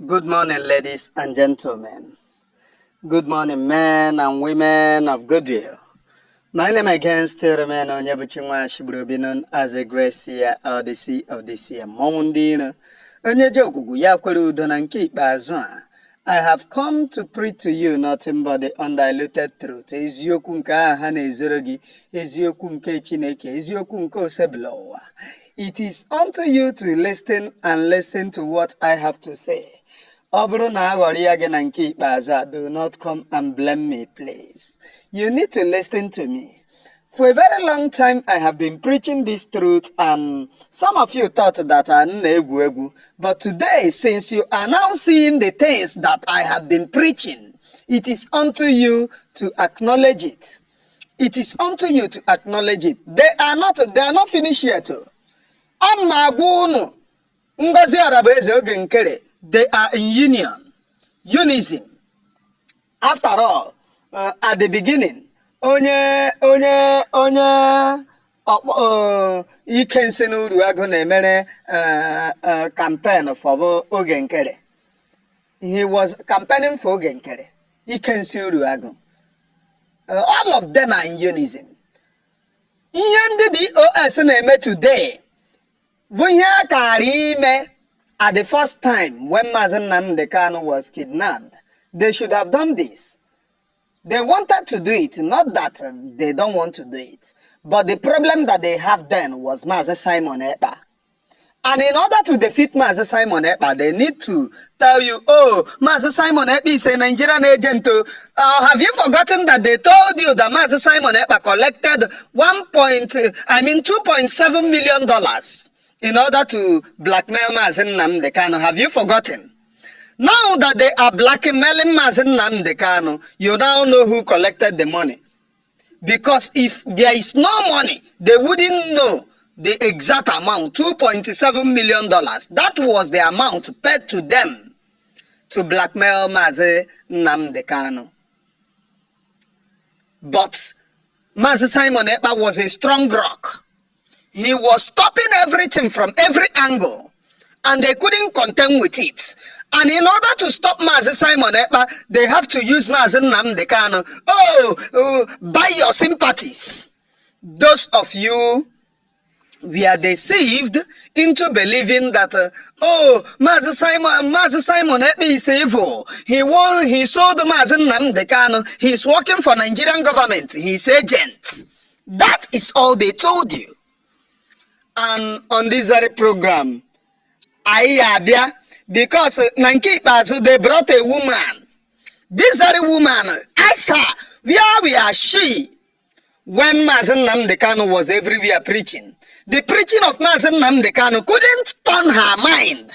Good morning, ladies and gentlemen. Good morning, men and women of goodwill. My name again still remains Onyebuchinwa Shibrobi, known as a Gracia or the Sea of the Sea. Mondino. Onyejogugu yakwere udo na nke ikpeazụ a. I have come to preach to you nothing but the undiluted truth. Eziokwu nke aha na-ezoro gị, eziokwu nke Chineke, eziokwu nke osebụla ụwa. It is unto you to listen and listen to what I have to say. Ọ bụrụ na aghọrọ ya gị na nke ikpeazụ a, do not come and blame me, please. You need to listen to me. For a very long time, I have been preaching this truth, and some of you thought that I'm egwu. But today, since you are now seeing the things that I have been preaching, it is unto you to acknowledge it. It is unto you to acknowledge it. They are not finished yet. They are in union, unism. After all, at the beginning, ikensi n'uru agụ na-emere campaign for oge nkere. He was campaigning for oge nkere. Ikensi uru agụ. All of them are in unism. Ihe ndị DOS na-eme today bụ ihe akara ime at the first time when Mazi Nnamdi Kanu was kidnapped. They should have done this. They wanted to do it, not that they don't want to do it. But the problem that they have then was Mazi Simon Ekpa. And in order to defeat Mazi Simon Ekpa, they need to tell you, oh, Mazi Simon Ekpa is a Nigerian agent. Have you forgotten that they told you that Mazi Simon Ekpa collected $2.7 million in order to blackmail Mazi Nnamdi Kanu? Have you forgotten? Now that they are blackmailing Mazi Nnamdi Kanu, you now know who collected the money. Because if there is no money, they wouldn't know the exact amount, $2.7 million. That was the amount paid to them to blackmail Mazi Nnamdi Kanu. But Mazi Simon Ekpa was a strong rock. He was stopping everything from every angle, and they couldn't contend with it. And in order to stop Mazi Simon Ekpa, they have to use Mazi Nnamdi Kanu. Buy your sympathies. Those of you were deceived into believing that, Mazi Simon Ekpa is evil. He sold Mazi Nnamdi Kanu. He's working for Nigerian government. He's agent. That is all they told you. And on this very program, because they brought a woman. This very woman asked her, where she? When Mazi Nnamdi Kanu was everywhere preaching. The preaching of Mazi Nnamdi Kanu couldn't turn her mind.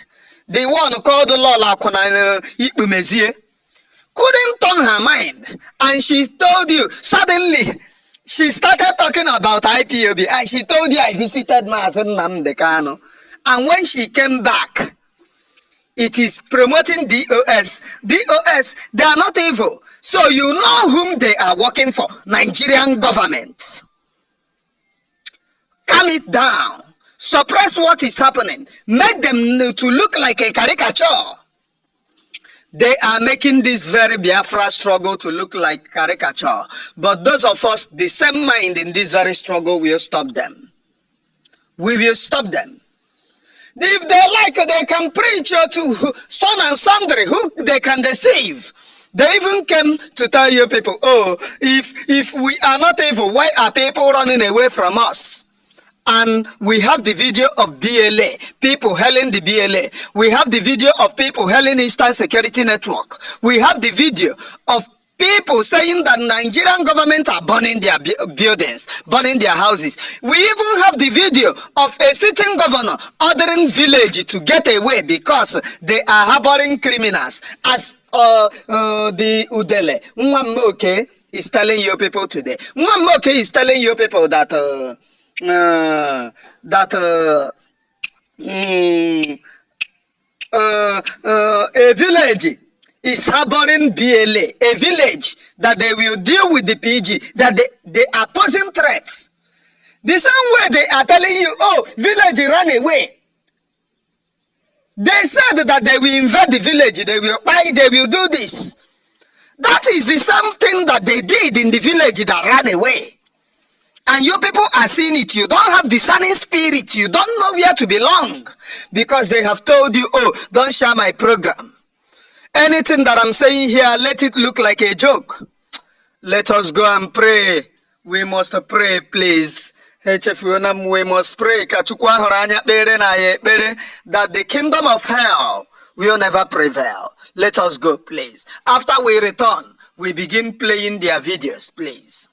The one called Akwuna Nneka Ikpumezie couldn't turn her mind. And she told you, suddenly, she started talking about IPOB, and she told you I visited Mazi Nnamdi Kanu. And when she came back, it is promoting DOS. DOS, they are not evil. So you know whom they are working for. Nigerian government. Calm it down. Suppress what is happening. Make them to look like a caricature. They are making this very Biafra struggle to look like caricature. But those of us, the same mind in this very struggle, will stop them. We will stop them. If they like, they can preach to son and sundry who they can deceive. They even came to tell you people, if we are not evil, why are people running away from us? And we have the video of BLA, people hailing the BLA. We have the video of people hailing Eastern Security Network. We have the video of people saying that Nigerian government are burning their buildings, burning their houses. We even have the video of a sitting governor ordering village to get away because they are harboring criminals. As the Udele, Nwamoke is telling you people today. Nwamoke is telling you people that a village is harboring BLA, a village that they will deal with the PG, that they are posing threats. The same way they are telling you, village run away. They said that they will invade the village, they will do this. That is the same thing that they did in the village that ran away. And you people are seeing it. You don't have discerning spirit. You don't know where to belong. Because they have told you, oh, don't share my program. Anything that I'm saying here, let it look like a joke. Let us go and pray. We must pray, please. We must pray that the kingdom of hell will never prevail. Let us go, please. After we return, we begin playing their videos, please.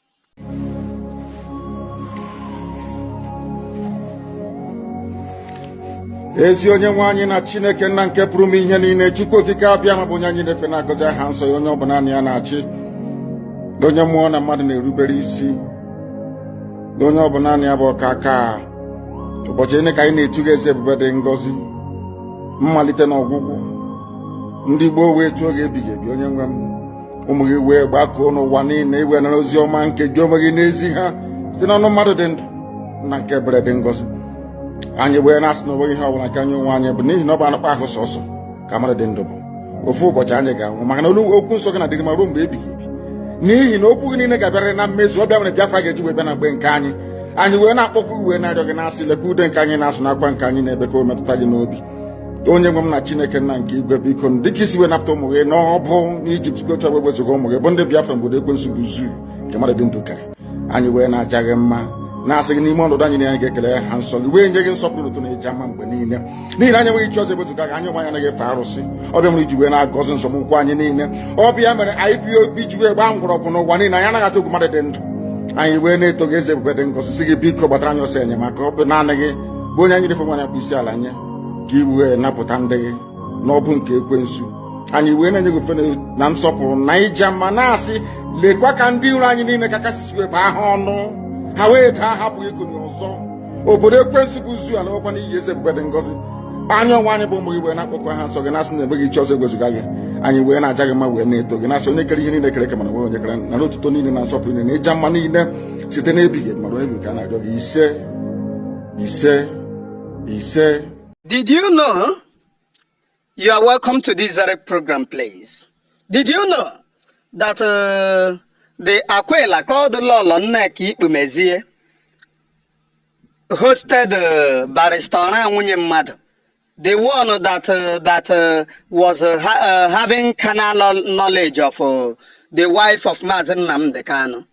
Ezi onye nwe anyị na Chineke nna nke pụrụ ime ihe niile, Chukwu okike abịa ma bụ onye anyị na-efe na-agọzi aha nsọ ya, onye ọbụla ya na-achị, onye mmụọ na mmadụ na-erubere isi, onye ọbụla ya bụ ọkaka. Ụbọchị ene ka anyị na-etuga eze ebube dị ngọzi, mmalite na ọgwụgwụ. Ndị gboo wee tụọ oge ebighị ebi, onye nwe m, ụmụ gị wee gbakọọ n'ụwa niile iwe nara ozi ọma nke gị onwe gị n'ezi ha site n'ọnụ mmadụ dị ndụ na nke ebere dị ngọzi. Anyị wee na-asị na onweghị ihe ọbụla ka anyị onwe anyị bụ n'ihi na ọ bụ anụkpa ahụ sọsọ ka mmadụ dị ndụ bụ. Ofu ụbọchị anyị ga-anwụ maka na okwu nsọ gị na-adịrị ma ruo mgbe ebighị ebi, n'ihi na okwu gị niile ga-abịarịrị na mmezu. Ọbịa nwere Biafra ga-eji wee bịa na mgbe nke anyị. Anyị wee na-akpọkụ wee na-arịọ gị na-asị, lekwa ude nke anyị na-asụ n'akwa nke anyị na-ebe ka o metụta gị n'obi. Onye nwe m na Chineke nna nke igwe, biko dịka isi wee napụta ụmụ gị n'ọbụ n'Ijipt bụ otu ọgbọ wezuga ụmụ gị bụ ndị Biafra mgbodo ekwensu bụ zuu nke mmadụ dị ndụ kere. Anyị wee na-aja gị mma, na-asị gị n'ime ọnọdụ anyị na anyị ga-ekele ha nsọ gị, wee nye gị nsọpụrụ ụtọ na eji ama mgbe niile, n'ihi na anyị enweghị chi ọzọ ewezuga gị. Anyị onwe anyị anaghị efe arụsị. Ọbịa mere iji wee na-agọzi nsọmụkwụ anyị niile. Ọbịa mere IPOB ji wee gbaa mgbọrọgwụ n'ụwa niile. Anyị anaghị atụ egwu mmadụ dị ndụ. Anyị wee na-eto gị eze ebube dị ngọzi, sị gị biko gbatara anyị ọsọ enyemaka. Ọ bụ naanị gị bụ onye anyị na-efe nwanyị bụ isi ala nye ka i wee napụta ndị gị n'ọbụ nke ekwensu. Anyị wee na-enye gị ofe na nsọpụrụ na ija mma, na-asị lekwa ka ndị iro anyị niile ka kasị wee baa ha ọnụ, ha wee daa hapụghị ikonye ọzọ. Obodo ekwensu bụ zu ala ọkwa n'ihi eze ebube dị ngọzi. Anyị onwe anyị bụ ụmụ gị wee na-akpọkọ ha nsọ gị, na-asị na enweghị chi ọzọ ewezuga gị. Anyị wee na-aja gị mma, wee na-eto gị, na-asị onye kere ihe niile kere eke mana nwere onye kere na otuto niile na nsọpụrụ niile na ịja mma niile site n'ebighị ebi mara ebi ka a na-arịọ gị. Ise ise ise. Did you know? You are welcome to this very program, please. Did you know that the Akwuna called Akwuna Nneka Ikpumezie hosted Barrister Oranwunye mmadụ, the one that was having carnal knowledge of the wife of Nnamdi Kanu?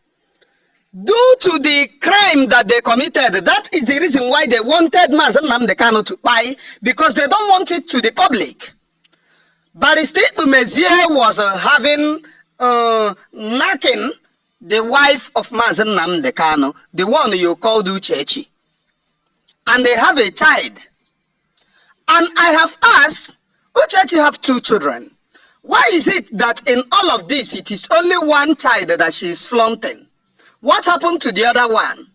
Due to the crime that they committed, that is the reason why they wanted Nnamdi Kanu to buy, because they don't want it to the public. Barrister Ikpumezie was knacking the wife of Nnamdi Kanu, the one you called Uchechi. And they have a child. And I have asked, Uchechi have 2 children. Why is it that in all of this, it is only one child that she is flaunting? What happened to the other one?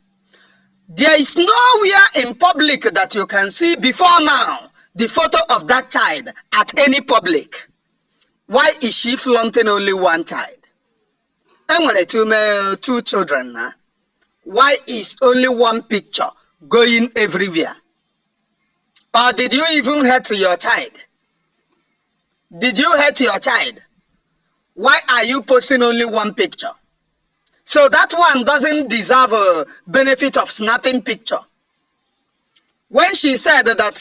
There is nowhere in public that you can see before now the photo of that child at any public. Why is she flaunting only one child? And when 2 children now, why is only one picture going everywhere? Or did you even hurt your child? Did you hurt your child? Why are you posting only one picture? So that one doesn't deserve a benefit of snapping picture. When she said that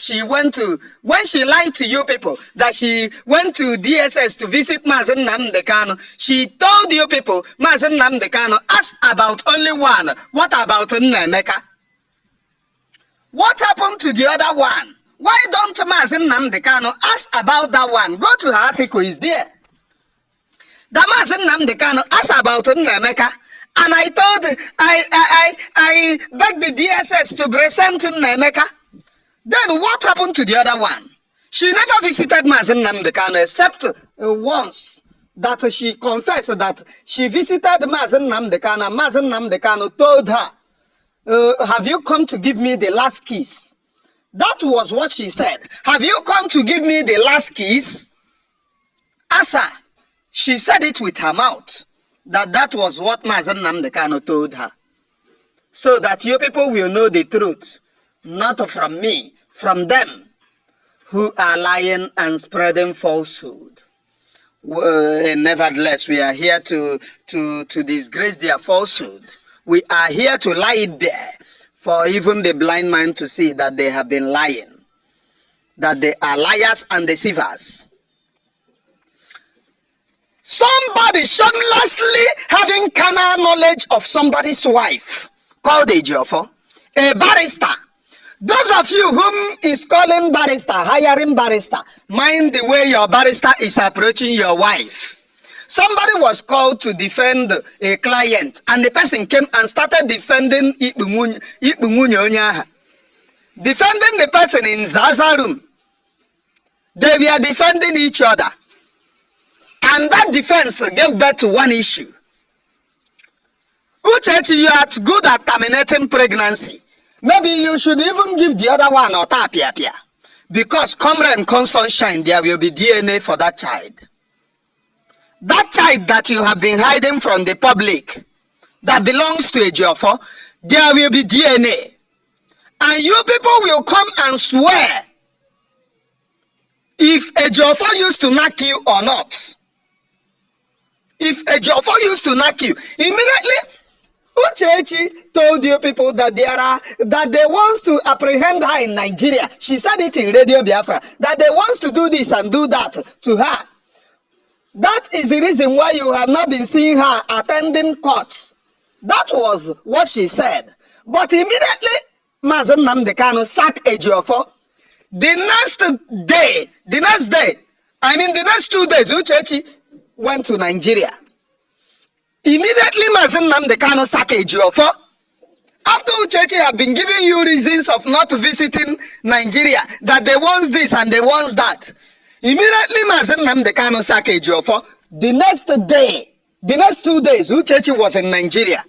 when she lied to you people, that she went to DSS to visit Nnamdi Kanu, she told you people, Nnamdi Kanu asked about only one. What about Nnemeka? What happened to the other one? Why don't Nnamdi Kanu ask about that one? Go to her article, is there. That Nnamdi Kanu asked about Nnemeka. And I begged the DSS to present Nnemeka. Then what happened to the other one? She never visited Nnamdi Kanu except once that she confessed that she visited Nnamdi Kanu. Nnamdi Kanu told her, have you come to give me the last kiss? That was what she said. Have you come to give me the last kiss? Asa, she said it with her mouth. That was what Nnamdi Kanu told her. So that you people will know the truth. Not from me, from them. who are lying and spreading falsehood. Nevertheless, we are here to disgrace their falsehood. We are here to lie it bare for even the blind man to see that they have been lying, that they are liars and deceivers. Somebody shamelessly having carnal knowledge of somebody's wife, called Ejiofor, a barrister. Those of you whom is calling barrister, hiring barrister, mind the way your barrister is approaching your wife. Somebody was called to defend a client, and the person came and started defending Ikpumunye Onyaha. Defending the person in Zaza room. They were defending each other. And that defense gave birth to one issue. Uchechi, you are good at terminating pregnancy. Maybe you should even give the other one or tapia. Because come rain, come sunshine, there will be DNA for that child. That child that you have been hiding from the public, that belongs to Ejiofor, there will be DNA. And you people will come and swear if Ejiofor used to knock you or not. If Ejiofor used to knock you, immediately Uchechi told you people that they want to apprehend her in Nigeria. She said it in Radio Biafra, that they want to do this and do that to her. That is the reason why you have not been seeing her attending courts. That was what she said. But immediately, Mazen Nnamdi Kanu sacked Ejiofor. The next 2 days, Uchechi went to Nigeria. Immediately, Mazen Nnamdi Kanu sacked Ejiofor. After Uchechi have been giving you reasons of not visiting Nigeria, that they want this and they want that. Immediately, Mazen Nnamdi Kanu sacked Ejiofor. The next 2 days, Uchechi was in Nigeria.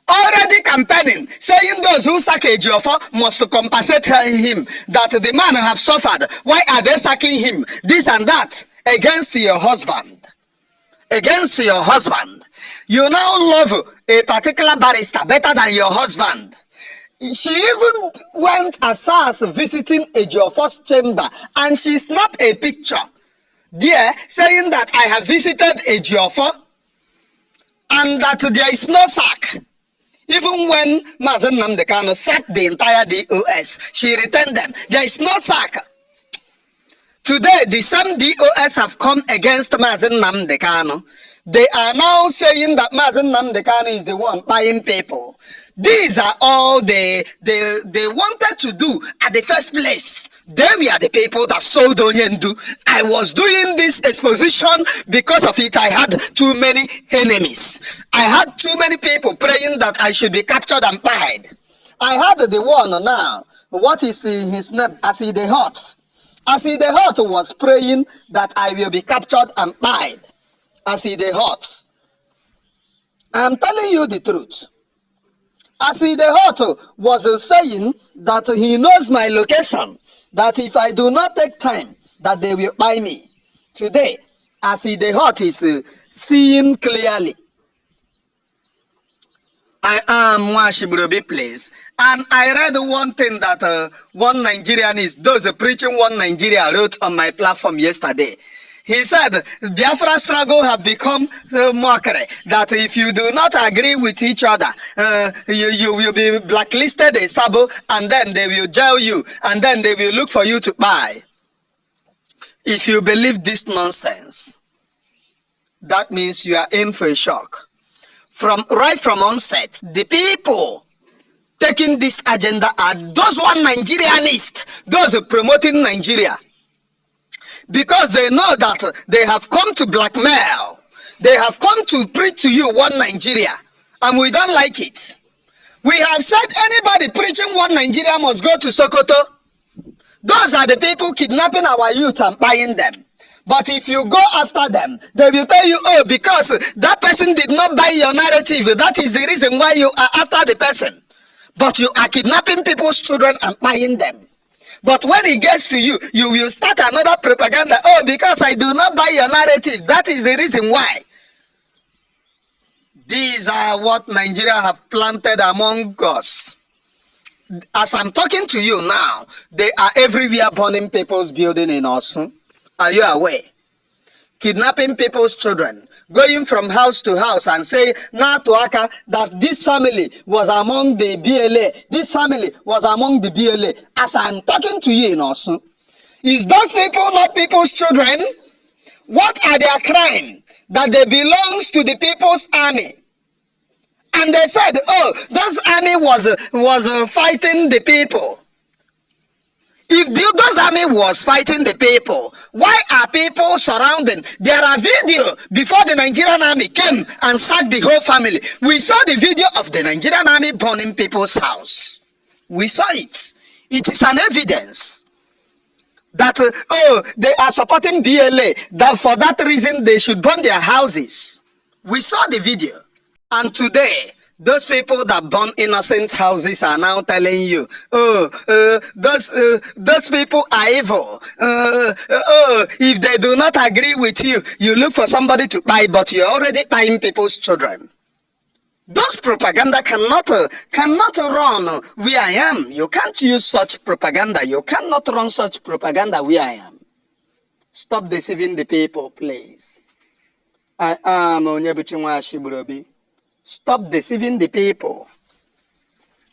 Already campaigning, saying those who sack Ejiofor must compensate him, that the man have suffered. Why are they sacking him? This and that. Against your husband. Against your husband. You now love a particular barrister better than your husband. She even went as far as visiting Ejiofor's chamber, and she snapped a picture there saying that I have visited Ejiofor and that there is no sack. Even when Mazen Nnamdi Kanu sacked the entire DOS, she returned them. There is no sack. Today, the same DOS have come against Mazen Nnamdi Kanu. They are now saying that Mazen Nnamdi Kanu is the one buying people. These are all they wanted to do at the first place. They were the people that sold Onyendu. I was doing this exposition because of it. I had too many enemies. I had too many people praying that I should be captured and pied. I had the one now. What is his name? Aside Hot. Aside Hot was praying that I will be captured and pied. Aside Hot. I'm telling you the truth. Aside Hot was saying that he knows my location. That if I do not take time, that they will buy me. Today, Aside Hot is seeing clearly. I am Mwashibrobi place. And I read one thing that one Nigerianist, those preaching one Nigeria, wrote on my platform yesterday. He said, Biafra struggle have become mockery, that if you do not agree with each other, you will be blacklisted a sabo, and then they will jail you, and then they will look for you to buy. If you believe this nonsense, that means you are in for a shock. Right from onset, the people taking this agenda are those one Nigerianists, those promoting Nigeria. Because they know that they have come to blackmail. They have come to preach to you one Nigeria. And we don't like it. We have said anybody preaching one Nigeria must go to Sokoto. Those are the people kidnapping our youth and buying them. But if you go after them, they will tell you, oh, because that person did not buy your narrative, that is the reason why you are after the person. But you are kidnapping people's children and buying them. But when it gets to you, you will start another propaganda. Oh, because I do not buy your narrative, that is the reason why. These are what Nigeria have planted among us. As I'm talking to you now, they are everywhere burning people's building in Osun. Are you aware? Kidnapping people's children, going from house to house and say, Natuaka, that this family was among the BLA, this family was among the BLA. As I'm talking to you in Osun, is those people not people's children? What are their crime? That they belongs to the people's army. And they said, oh, this army was fighting the people. If those army was fighting the people, why are people surrounding? There are video before the Nigerian army came and sacked the whole family. We saw the video of the Nigerian army burning people's house. We saw it. It is an evidence that, oh, they are supporting BLA, that for that reason they should burn their houses. We saw the video. And today, those people that burn innocent houses are now telling you, oh, those people are evil. If they do not agree with you, you look for somebody to buy, but you're already buying people's children. Those propaganda cannot run where I am. You can't use such propaganda. You cannot run such propaganda where I am. Stop deceiving the people, please. I am Onyebuchi Nwashibrobi. Stop deceiving the people.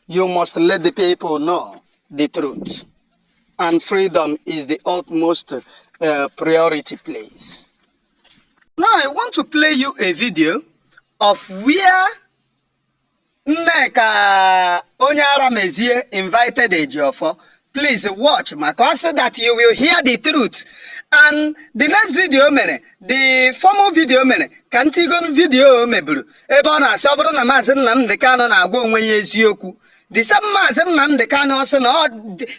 You must let the people know the truth. And freedom is the utmost priority, please. Now I want to play you a video of where Nneka Ikpumezie invited Ejiofor. Please watch, because so that you will hear the truth. And the next video the former video Kantigon video meburu. Ebona sobro na Mazen Nnamdi Kanu na agwa onwe ya eziokwu. The same Mazen Nnamdi Kanu also no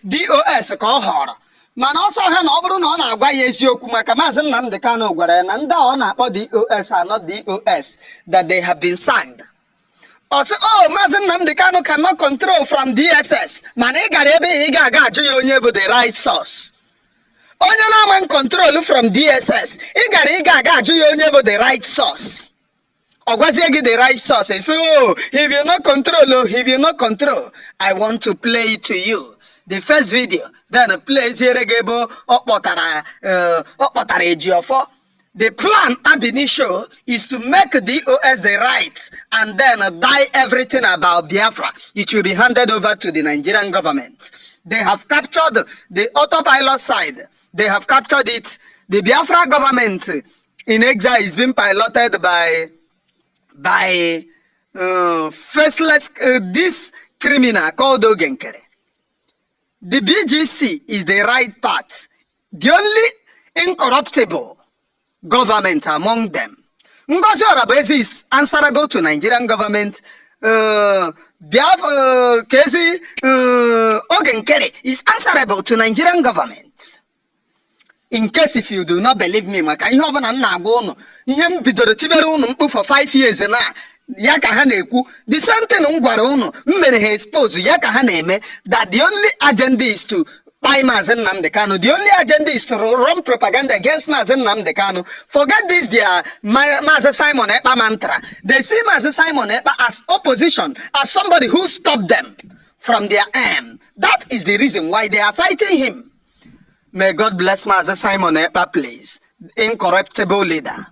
DOS ka ọ họrọ. Mana ọsọ ha na ọ bụrụ na ọ na-agwa ya eziokwu maka Mazen Nnamdi Kanu gwara ya na ndị ọ na-akpọ DOS are not DOS, that they have been sacked. Also, oh, Mazen Nnamdi Kanu cannot control from DSS. Man, ị gara ebe ị ga-aga ajụ ya onye bụ the right source. Onye na-ama control from DSS. Ị ga-aga ajụ ya onye bụ the right source. Ọ gwazie gị the right source. So, oh, if you not control, I want to play it to you. The first video, then play here gebo ọkpọtara Ejiofor. The plan ab initio is to make DOS the right and then die everything about Biafra. It will be handed over to the Nigerian government. They have captured the autopilot side. They have captured it. The Biafra government in exile is being piloted by faceless this criminal called Ogenkere. The BGC is the right path. The only incorruptible government among them. Ngozi Orabezi is answerable to Nigerian government. Kezi Ogenkere is answerable to Nigerian government. In case if you do not believe me, maka ihe ọbụla nna agwa unu, ihe m bidoro tibere unu mkpu for 5 years na ya ka ha na-ekwu, the same thing m gwara unu, m mere ha expose ya ka ha na-eme, that the only agenda is to buy Mazen Nnamdi Kanu. The only agenda is to run propaganda against Mazen Nnamdi Kanu. Forget this, their Mazen Simon Ekpa mantra. They see Mazen Simon Ekpa as opposition, as somebody who stopped them from their aim. That is the reason why they are fighting him. May God bless Mazen Simon Ekpa, please. Incorruptible leader.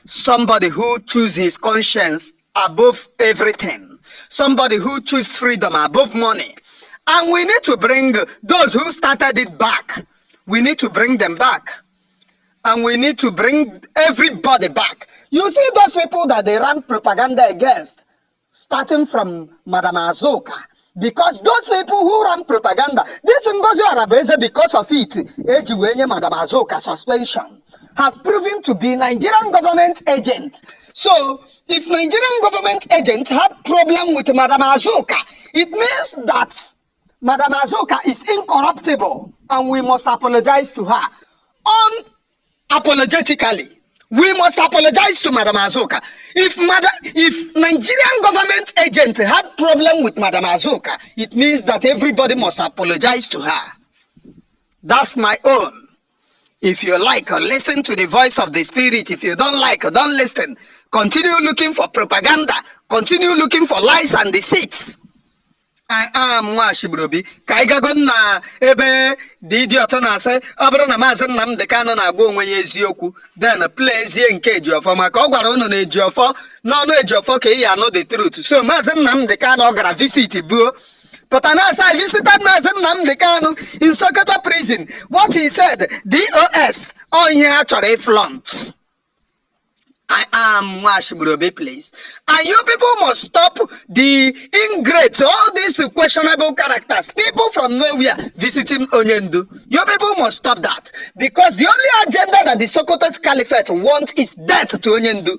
Somebody who chooses his conscience above everything. Somebody who chooses freedom above money. And we need to bring those who started it back. We need to bring them back. And we need to bring everybody back. You see those people that they ran propaganda against, starting from Madam Azuka. Because those people who ran propaganda, this Ngozi Orabeze, because of it, Ejiwenye Madam Azuka suspension, have proven to be Nigerian government agent. So, if Nigerian government agent had problem with Madam Azuka, it means that Madam Azuka is incorruptible, and we must apologize to her unapologetically. We must apologize to Madam Azuka. If Nigerian government agent had problem with Madam Azuka, it means that everybody must apologize to her. That's my own. If you like, listen to the voice of the spirit. If you don't like, don't listen. Continue looking for propaganda. Continue looking for lies and deceits. I am Nwashibrobi. Kaigagon na ebe the idiot na say Abrana Mazen Nam the canon na go when yezioku, then plays yen cage of a macogwaron on age of four, no age of okay, I know the truth. So Mazen Nam the canon got visit bro. But I visited Mazen Nam the canon in Sokoto prison. What he said, DOS, on here actually flaunt. I am Nwashibrobi, please. And you people must stop the ingrates, all these questionable characters, people from nowhere visiting Onyendu. You people must stop that. Because the only agenda that the Sokoto Caliphate want is death to Onyendu.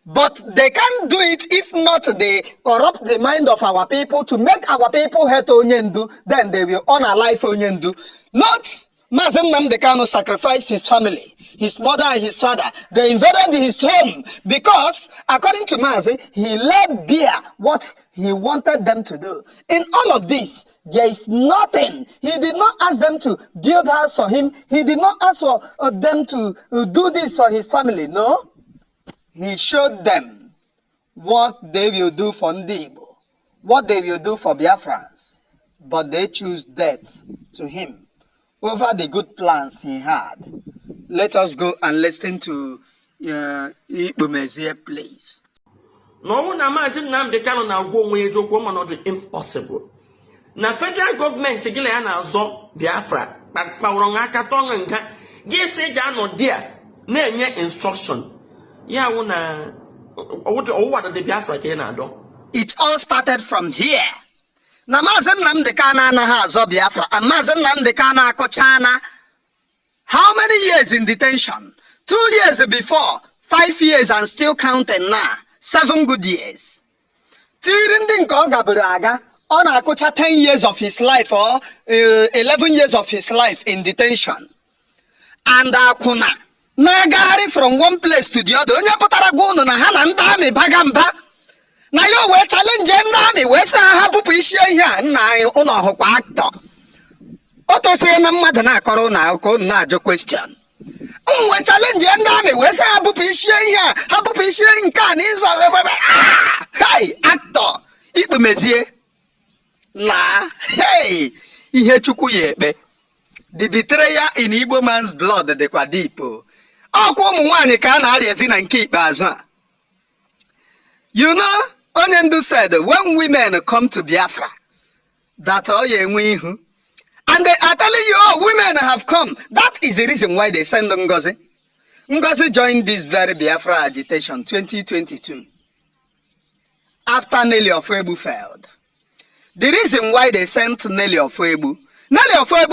But they can't do it if not they corrupt the mind of our people to make our people hate Onyendu, then they will unalive Onyendu. Not Mazen Nnamdi Kanu sacrificed his family, his mother and his father. They invaded his home because, according to Mazen, he let bear what he wanted them to do. In all of this, there is nothing. He did not ask them to build house for him. He did not ask for them to do this for his family. No. He showed them what they will do for Ndibo, what they will do for Biafrans. But they choose death to him over the good plans he had. Let us go and listen to Ikpumezie, please. No one imagine Nnamdi Kanu na go with you woman of the impossible. Na federal government gile ana zo Biafra, but Pauronga Katonga, Gese Gano dear, na instruction. Ya una what the Biafra Kena do. It all started from here. Na Mazen Nnamdi Kanu na ha zo Biafra, and Mazen Nnamdi Kanu akochana. How many years in detention? 2 years before, 5 years and still counting now. 7 good years. Tirindin ko gaburaga on akocha 10 years of his life or 11 years of his life in detention. And Akwuna Nagari from one place to the other. Onye putara gunu na hana ndami bagamba. Na yo we challenge ndami we sa hapupu isi ihe na uno hokwa actor. Oto say na mmadụ na akọrọ na akọ na ajọ question. We challenge ndami we sa hapupu isi ihe hapupu isi nke a na izo hey actor Ikpumezie na hey ihe Chukwu ya ekpe. The betrayal in Igbo man's blood dịkwa deep. Ọkwa ụmụ nwaanyị ka a na-arịazi na nke ikpeazụ a. You know, Onyendu said when women come to Biafra, that all ye enwe ihu. And they are telling you, oh, women have come. That is the reason why they send Ngozi. Ngozi joined this very Biafra agitation 2022. After Nelly Ofuebu failed. The reason why they sent Nelly Ofuebu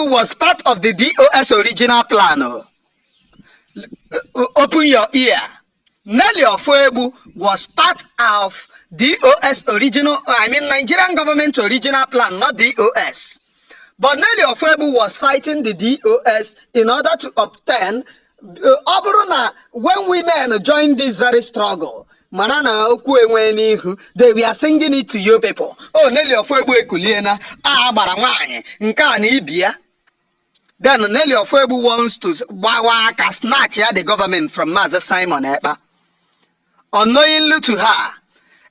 was part of the DOS original plan. Open your ear. Nelly Ofuebu was part of DOS original, Nigerian government original plan, not DOS. But Nelly Ofuebu was citing the DOS in order to obtain, when women joined this very struggle, Manana Okwenwenihu, they were singing it to you people. Oh, Nelly Ofuebu ekuliena, baramanye, nkani ibia. Then Nelly Ofuebu wants to snatch the government from Mazi Simon Ekpa. Unknowingly to her,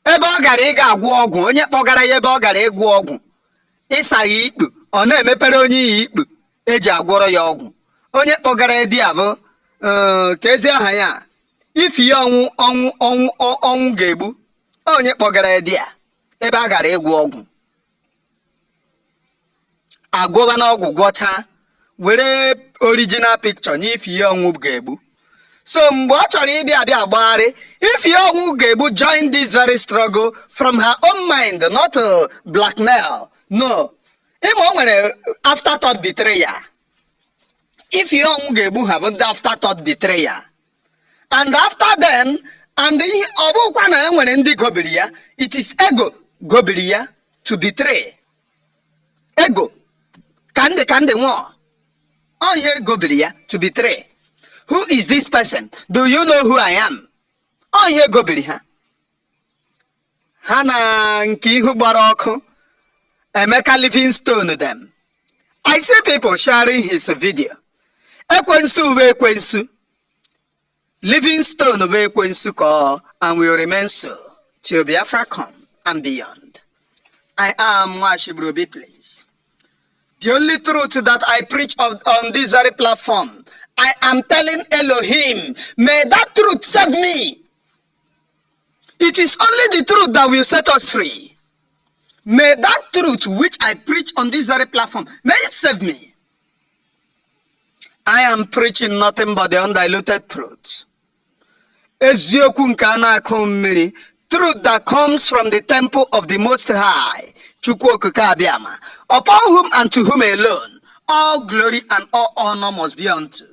ebe ọ gara ịga agwọ ọgwụ, onye kpọgara ya ebe ọ gara ịgwọ ọgwụ, ịsa ya ikpu, ọ na-emepere onye ya ikpu, eji agwọrọ ya ọgwụ. Onye kpọgara ya di abụ, ka ezi aha ya, ifi ya ọnwụ ga-egbu, onye kpọgara ya di ya, ebe a gara ịgwọ ọgwụ. Agwọba na ọgwụ gwọcha, were original picture n'ifi ya ọnwụ ga-egbu. So mgbe ọ chọrọ ịbịa agbagharị, if Young Gebu joined this very struggle from her own mind, not blackmail, no. Even afterthought betrayer. If Young Gebu have an afterthought betrayer, and after then, and it is ego gobiria to betray. Ego. Kande more. Oh yeah, gobiria to betray. Who is this person? Do you know who I am? Oh, here go Billy, Hana Nkihu Baroko, Emeka Livingstone them. I see people sharing his video. Ekwensu, Livingstone Ekwensu call and will remain so till Biafra come and beyond. I am Mwashibrobi, please. The only truth that I preach on this very platform, I am telling Elohim, may that truth save me. It is only the truth that will set us free. May that truth which I preach on this very platform, may it save me. I am preaching nothing but the undiluted truth. Eziokwu nke a na-akụ mmiri, truth that comes from the temple of the Most High, Chukwu Okike Abiama, upon whom and to whom alone all glory and all honor must be unto.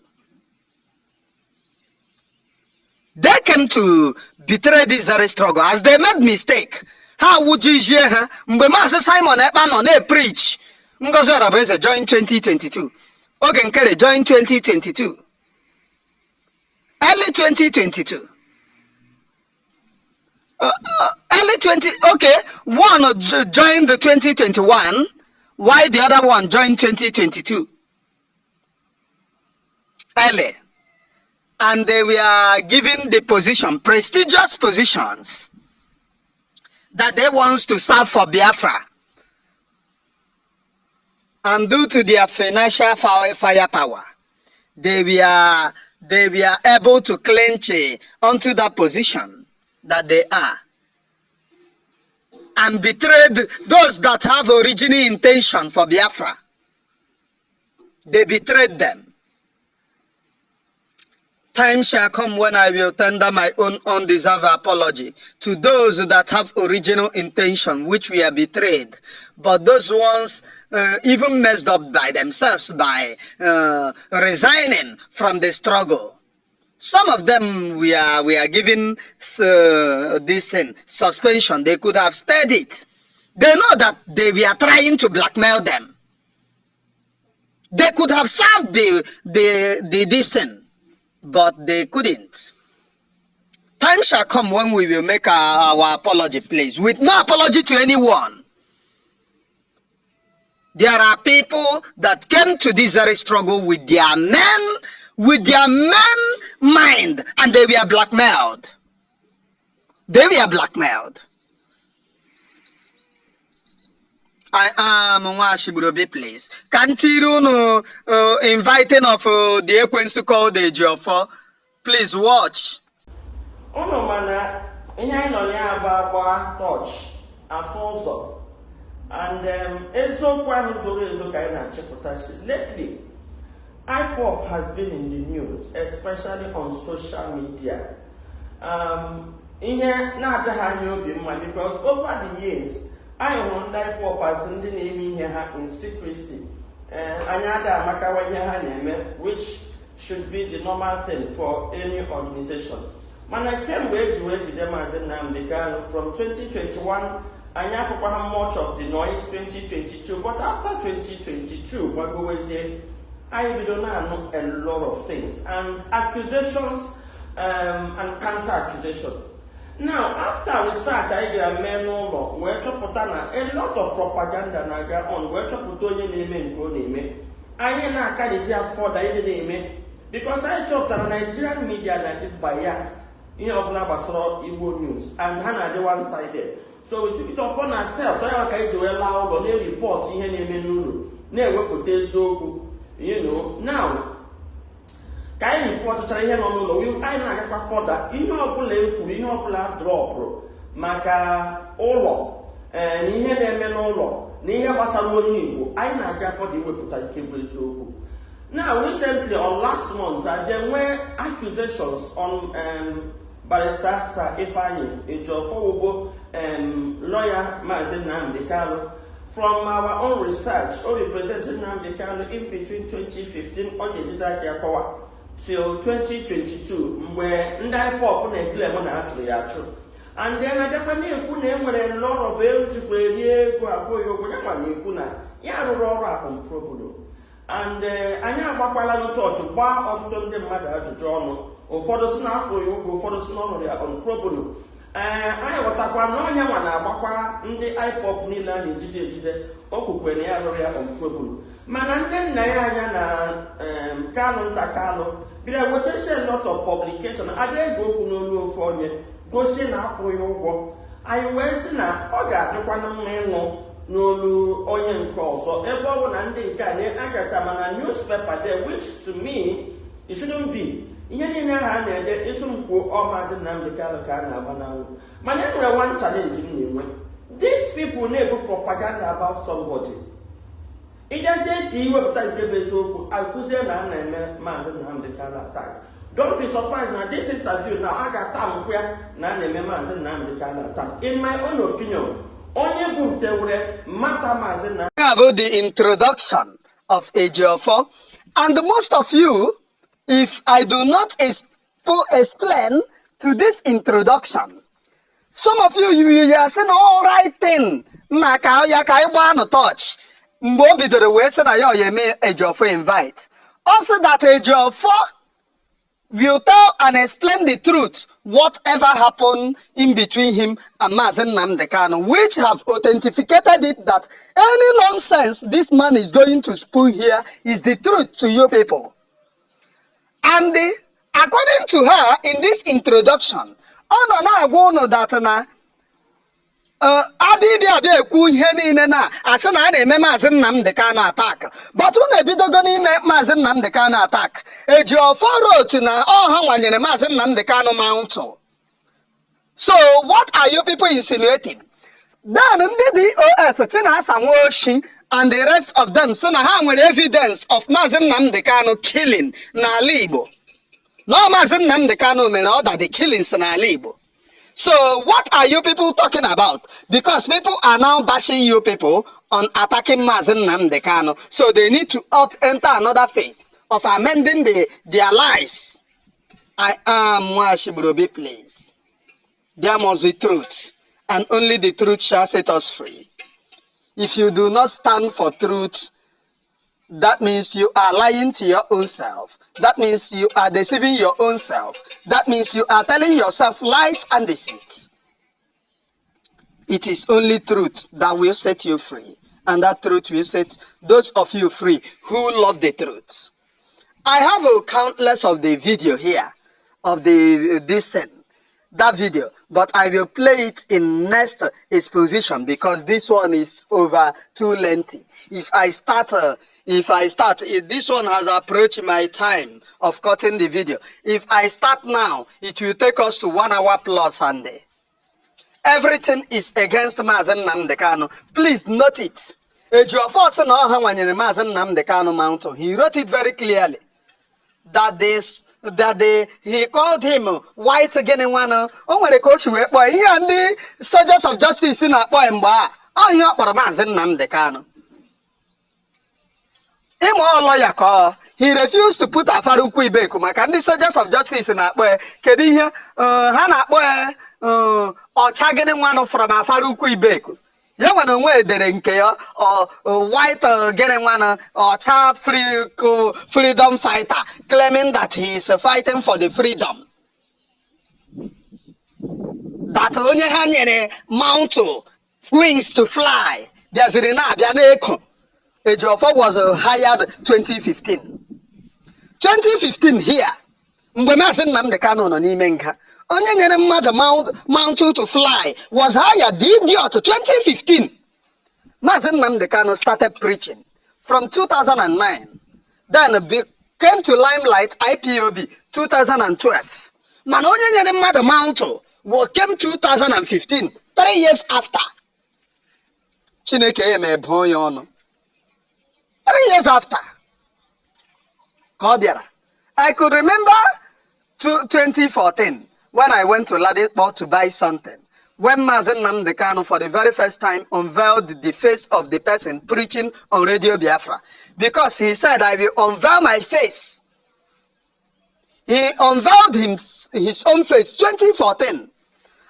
They came to betray this very struggle as they made mistake. How would you hear her? Mgbe Maazị Simon Ekpa nọ na-preach, Ngozi Orabueze join 2022. Oge Nkere join 2022. Early 2022. Early 20, okay, one joined the 2021, while the other one joined 2022. Early. And they were given the position, prestigious positions, that they want to serve for Biafra. And due to their financial firepower, they were able to clinch onto that position that they are, and betrayed those that have original intention for Biafra. They betrayed them. Time shall come when I will tender my own undeserved apology to those that have original intention, which we are betrayed. But those ones even messed up by themselves by resigning from the struggle. Some of them we are given this thing, suspension. They could have stayed it. They know that they were trying to blackmail them. They could have served this thing, but they couldn't. Time shall come when we will make our apology, please, with no apology to anyone. There are people that came to this very struggle with their men mind, and they were blackmailed. They were blackmailed. I am Mwashibrobi, please. Continue inviting of the Ekwensu called the Ejiofor. Please watch. Ono mana ihe nọ ya agba touch afọzọ, and eziokwu ahụ zoro ezo ka anyị na-achịpụtasị. Lately, IPOB has been in the news, especially on social media. Ihe na-agaghị anya obi mma, because over the years, I hụrụ ndị IPOB as ndị na-eme ihe ha in secrecy. Anyị ada amakawa ihe ha na-eme, which should be the normal thing for any organization. Mana kemgbe eji wee jide Maazị Nnamdi Kanu from 2021, anyị afụkwa much of the noise 2022, but after 2022, gbagowezie, I don't know a lot of things, and accusations and counter-accusations. Now, after research, I get a man over where a lot of propaganda naga on where Choputonye name go name. I ain't not carry for the name because I thought that Nigerian media that is biased. You know, Blabasoro Igbo news, and Hannah the one-sided. So we took it upon ourselves. I can't allow or they report in any menu. Never put this so. You know, now, can I report to him on the will? I not further. In your pull, drop, Maka Olo, and he had a man Olo, near was a money. I not get for the way to take so. Now, recently, on last month, there were accusations on Barrister Ifeanyi Ejiofor, lawyer Maazị Nnamdi Kanu. From our own research, or represented Nnamdi Kanu in between 2015 on the desire power till 2022, where Ndai Pop on a claim on actually true. And then I definitely put a lot of air to play on probudo. And I have a parallel touch, bar of the mother to John, or for the snap, or you go for the snow on probudo. I watakwa n'onye nwa na-agbakwa ndị IPOB niile a na-ejide okukwe ya rụrụ ya on mana ndị nna ya anya na Kanu nta Kanu bịara wetasi a lot of publication ada ego okwu n'olu ofu onye gosi na akwụghị ụgwọ anyị wee sị na ọ ga-adịkwa na mma ịnụ n'olu onye nke ọzọ ebe ọ bụ na ndị nke a na-akacha mana newspaper there, which to me it shouldn't be. Ihe niile ha na-ede isu m kwuo ọ Maazị Nnamdi Kanu ka a na-agba n'anwụ. Mana e nwere one challenge m na-enwe. These people na-ebu propaganda about somebody. Ịjazie ka iwepụta nke bụ eziokwu akụzie na a na-eme Maazị Nnamdi Kanu attack. Don't be surprised na this interview na a ga-ata nkwu ya na a na-eme Maazị Nnamdi Kanu attack. In my own opinion, onye bụ nke were mata Maazị Nnamdi. About the introduction of Ejiofor, and most of you, if I do not explain to this introduction, some of you are saying all right thing na ka ya ka igba no touch mgbe o bidoro wee sị na ya oyeme Ejiofor invite. Also that Ejiofor will tell and explain the truth whatever happened in between him and Maazị Nnamdi Kanu, which have authenticated it that any nonsense this man is going to spew here is the truth to you people. And according to her, in this introduction, ọ na-agwa unu that na abịa ekwu ihe niile na asị na a na-eme Maazị Nnamdi Kanu attack, but unu ebidogo n'ime Maazị Nnamdi Kanu attack. Ejiofor wrote na ha nwanyere Maazị Nnamdi Kanu mantle. So what are you people insinuating? Then ndị DOS Chinasa Nwoshi and the rest of them say na ha nwere evidence of Maazị Nnamdi Kanu killing n'ala Igbo. No, Maazị Nnamdi Kanu mere order the killings n'ala Igbo. So what are you people talking about? Because people are now bashing you people on attacking Maazị Nnamdi Kanu. So they need to enter another phase of amending their lies. I am Mwashibrobi, please. There must be truth, and only the truth shall set us free. If you do not stand for truth, that means you are lying to your own self. That means you are deceiving your own self. That means you are telling yourself lies and deceit. It is only truth that will set you free. And that truth will set those of you free who love the truth. I have a countless of the video here of that video, but I will play it in next exposition because this one is over too lengthy. If I start, this one has approached my time of cutting the video. If I start now, it will take us to 1 hour plus, and everything is against Maazị Nnamdi Kanu. Please note it. Ejiofor sị na ọ ha nwanyere Maazị Nnamdi Kanu mantle. He wrote it very clearly that he called him white gịnị nwanụ. O nwere ka o si wee kpọọ ihe ndị soldiers of justice na-akpọ mgbe a ihe ọ kpọrọ Maazị Nnamdi Kanu. Lawyer ka he refused to put Afara Ukwu Ibeku maka ndị soldiers of justice na-akpọ kedu ihe ha na-akpọ ọcha gịnị nwanụ from Afara Ukwu Ibeku. Ya nwere onwe edere nke ya white gịnị nwanụ ọcha freedom fighter claiming that he is fighting for the freedom. That onye ha nyere mantle wings to fly bịaziri na-abịa n'eko. Ejiofor was hired 2015. 2015 here, mgbe Maazị Nnamdi Kanu nọ n'ime nga, onye nyere mmadụ mantle to fly was hired, the idiot, 2015. Maazị Nnamdi Kanu started preaching from 2009. Then came to limelight IPOB 2012. Mana onye nyere mmadụ mantle came 2015, 3 years after. Chineke eme bụ onye ọnụ. 3 years after, I could remember 2014 when I went to Ladipo to buy something. When Maazị Nnamdi Kanu for the very first time unveiled the face of the person preaching on Radio Biafra. Because he said, I will unveil my face. He unveiled his own face, 2014.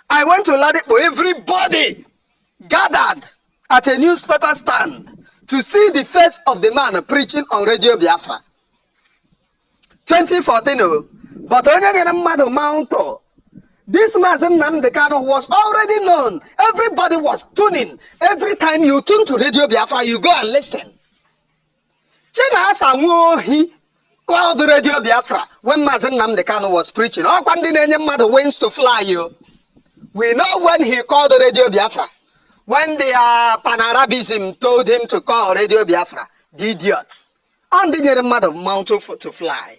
I went to Ladipo, everybody gathered at a newspaper stand to see the face of the man preaching on Radio Biafra. 2014, but onye nyere mmadụ mantle. This Maazị Nnamdi Kanu was already known. Everybody was tuning. Every time you tune to Radio Biafra, you go and listen. Chinasa Nwohi called Radio Biafra when Maazị Nnamdi Kanu was preaching. Oh, when the name mmadụ wings to fly you. We know when he called Radio Biafra. when their Pan-Arabism told him to call Radio Biafra, the idiots. And the mad of mountain to fly.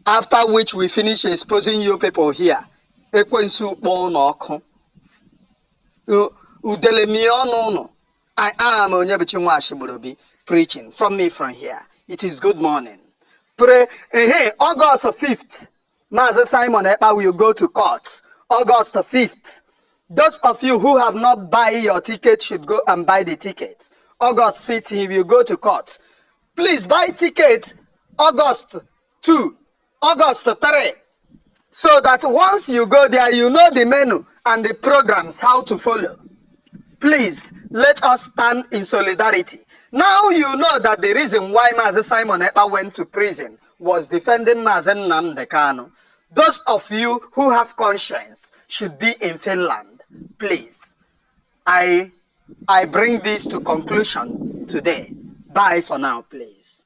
After which we finish exposing you people here. Ekwensu Bonoko. I am Onyebuchinwa Ashiburobi preaching from here. It is good morning. Pray. Hey, August 5th, Master Simon Ekpa will go to court. August 5th. Those of you who have not buy your ticket should go and buy the ticket. August 6th, he will go to court. Please buy ticket August 2, August 3. So that once you go there, you know the menu and the programs, how to follow. Please, let us stand in solidarity. Now you know that the reason why Mazi Simon Ekpa went to prison was defending Mazi Nnamdi Kanu. Those of you who have conscience should be in Finland. Please, I bring this to conclusion today. Bye for now, please.